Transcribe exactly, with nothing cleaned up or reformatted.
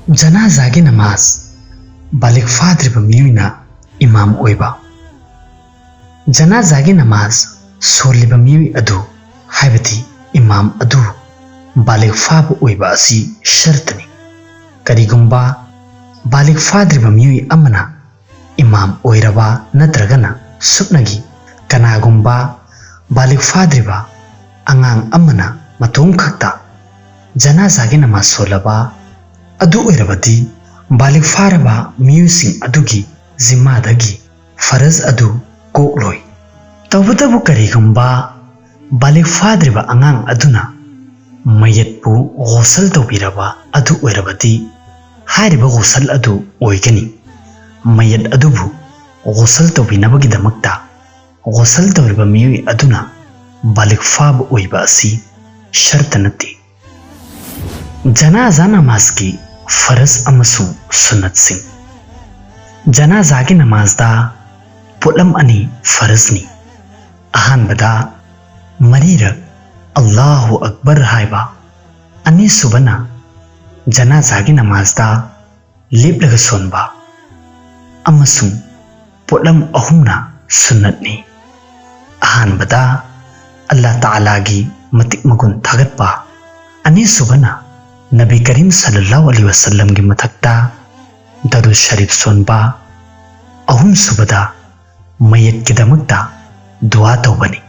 ꯖꯅꯥꯖꯥꯒꯤ ꯅꯃꯥꯖ ꯕꯥꯂꯤꯒ ꯐꯥꯗ꯭ꯔꯤꯕ ꯃꯤꯑꯣꯏꯅ ꯏꯃꯥꯝ ꯑꯣꯏꯕ꯫ ꯖꯅꯥꯖꯥꯒꯤ ꯅꯃꯥꯖ ꯁꯣꯜꯂꯤꯕ ꯃꯤꯑꯣꯏ ꯑꯗꯨ, ꯍꯥꯏꯕꯗꯤ ꯏꯃꯥꯝ ꯑꯗꯨ ꯕꯥꯂꯤꯒ ꯐꯥꯕ ꯑꯣꯏꯕ ꯑꯁꯤ ꯁꯔꯇꯅꯤ꯫ ꯀꯔꯤꯒꯨꯝꯕ ꯕꯥꯂꯤꯒ ꯐꯥꯗ꯭ꯔꯤꯕ ꯃꯤꯑꯣꯏ ꯑꯃꯅ ꯏꯃꯥꯝ ꯑꯣꯏꯔꯕ ꯅꯠꯇ꯭ꯔꯒꯅ ꯁꯨꯞꯅꯒꯤ ꯀꯅꯥꯒꯨꯝꯕ ꯕꯥꯂꯤꯒ ꯐꯥꯗ꯭ꯔꯤꯕ ꯑꯉꯥꯡ ꯑꯃꯅ ꯃꯇꯣꯝꯈꯛꯇ ꯖꯅꯥꯖꯥꯒꯤ ꯅꯃꯥꯖ ꯁꯣꯜꯂꯕ ꯑꯗꯨ ꯑꯣꯏꯔꯕꯗꯤ, ꯕꯥꯂꯤꯒ ꯐꯥꯔꯕ ꯃꯤꯑꯣꯏꯁꯤꯡ ꯑꯗꯨꯒꯤ ꯖꯤꯝꯃꯥꯗꯒꯤ ꯐꯔꯖ ꯑꯗꯨ ꯀꯣꯛꯂꯣꯏ꯫ ꯇꯧꯕꯇꯕꯨ, ꯀꯔꯤꯒꯨꯝꯕ ꯕꯥꯂꯤꯒ ꯐꯥꯗ꯭ꯔꯤꯕ ꯑꯉꯥꯡ ꯑꯗꯨꯅ ꯃꯌꯠꯄꯨ ꯒꯣꯁꯜ ꯇꯧꯕꯤꯔꯕ ꯑꯗꯨ ꯑꯣꯏꯔꯕꯗꯤ, ꯍꯥꯏꯔꯤꯕ ꯒꯣꯁꯜ ꯑꯗꯨ ꯑꯣꯏꯒꯅꯤ꯫ ꯃꯌꯠ ꯑꯗꯨꯕꯨ ꯒꯣꯁꯜ ꯇꯧꯕꯤꯅꯕꯒꯤꯗꯃꯛꯇ ꯒꯣꯁꯜ ꯇꯧꯔꯤꯕ ꯃꯤꯑꯣꯏ ꯑꯗꯨꯅ ꯕꯥꯂꯤꯒ ꯐꯥꯕ ꯑꯣꯏꯕ ꯑꯁꯤ ꯁꯔꯇ ꯅꯠꯇꯦ꯫ ꯖꯅꯥꯖꯥ ꯅꯃꯥꯖꯀꯤ ꯐꯔꯖ ꯑꯃꯁꯨꯡ ꯁꯨꯟꯅꯠꯁꯤꯡ꯫ ꯖꯅꯥꯖꯥꯒꯤ ꯅꯃꯥꯖꯗ ꯄꯣꯠꯂꯝ ꯑꯅꯤ ꯐꯔꯖꯅꯤ꯫ ꯑꯍꯥꯟꯕꯗ ꯃꯔꯤꯔꯛ "ꯑꯜꯂꯥꯍꯨ ꯑꯛꯕꯔ" ꯍꯥꯏꯕ, ꯑꯅꯤꯁꯨꯕꯅ ꯖꯅꯥꯖꯥꯒꯤ ꯅꯃꯥꯖꯗ ꯂꯦꯞꯂꯒ ꯁꯣꯟꯕ, ꯑꯃꯁꯨꯡ ꯄꯣꯠꯂꯝ ꯑꯍꯨꯝꯅ ꯁꯨꯟꯅꯠꯅꯤ꯫ ꯑꯍꯥꯟꯕꯗ ꯑꯜꯂꯥ ꯇꯥꯂꯥꯒꯤ ꯃꯇꯤꯛ ꯃꯒꯨꯟ ꯊꯥꯒꯠꯄ, ꯑꯅꯤꯁꯨꯕꯅ ꯅꯕꯤ ꯀꯔꯤꯝ ꯁꯜꯂꯜꯂꯥꯍꯨ ꯑꯂꯩꯍꯤ ꯋꯁꯜꯂꯝꯒꯤ ꯃꯊꯛꯇ ꯗꯔꯨꯗ ꯁꯔꯤꯐ ꯁꯣꯟꯕ, ꯑꯍꯨꯝꯁꯨꯕꯗ ꯃꯌꯠꯀꯤꯗꯃꯛꯇ ꯗꯨꯋꯥ ꯇꯧꯕꯅꯤ꯫